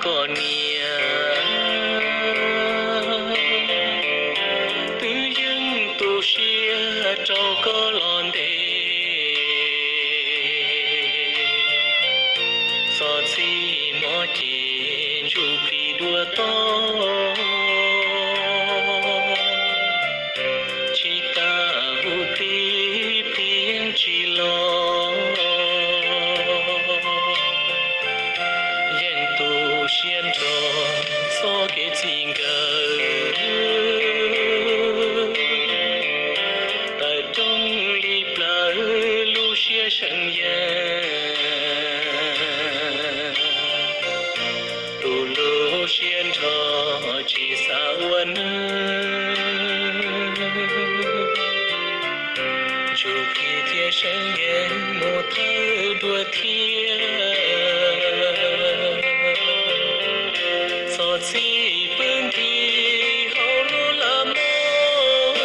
poj niam, twb yeej tu siab rau koj los ntev. Txog txij mob ces ntsuj plig dua toj, tsis tas huv tib plig yeej tsis los. Yeej tu siab nrho txoj kev txij nkawm, tawm rooj li plawv lub siab seev yees. Tu lub siab nrho tsis xav ua neej, ntsuj plig thiab seev yees mus thawj dua thiab. Txog txij pw nthi hauv lub lag mob,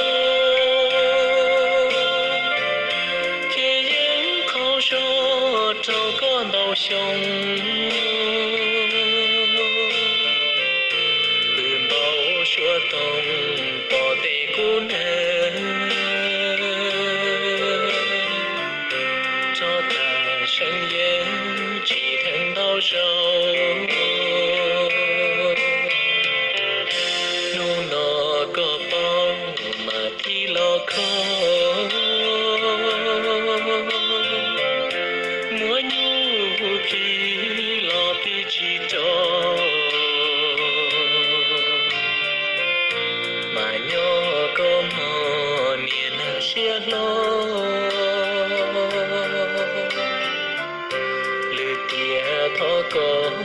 ces yeej qaug zog rau koj ntau xyoo. Pw npau suav toog pom tej kub neeg, tso tas seev yees tsis dheev ntau zaus. Hnub no koj paub mas thib los kho, muab nyuj plig los plig tsis rau, mas nyob koj mog niam neeg siab hlob. Lwm tiam thov koj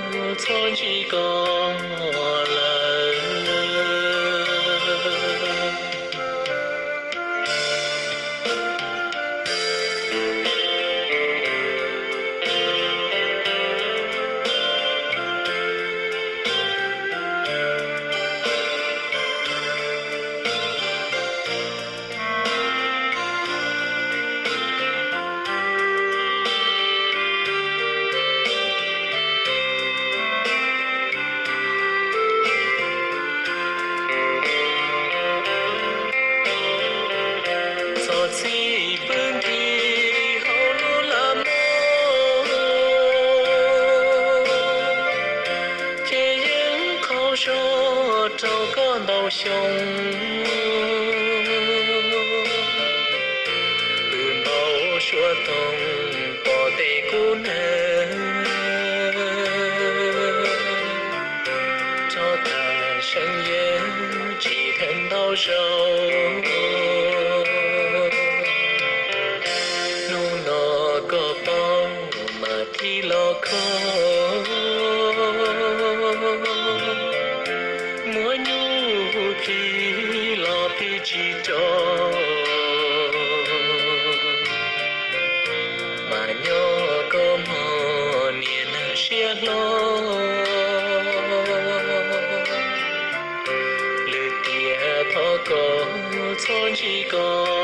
txhob ntsib koj lawm. Txog txij pw nthi hauv lub lag mob, ces yeej qaug zog rau koj ntau xyoo. Pw npau suav toog pom tej kub neeg, tso tas seev yees tsis dheev ntau zaus. Hnub no koj paub mas thib los kho, muab nyuj plig los plig tsis rau, mas nyob koj mog niam neeg siab hlob. Lwm tiam thov koj txhob ntsib koj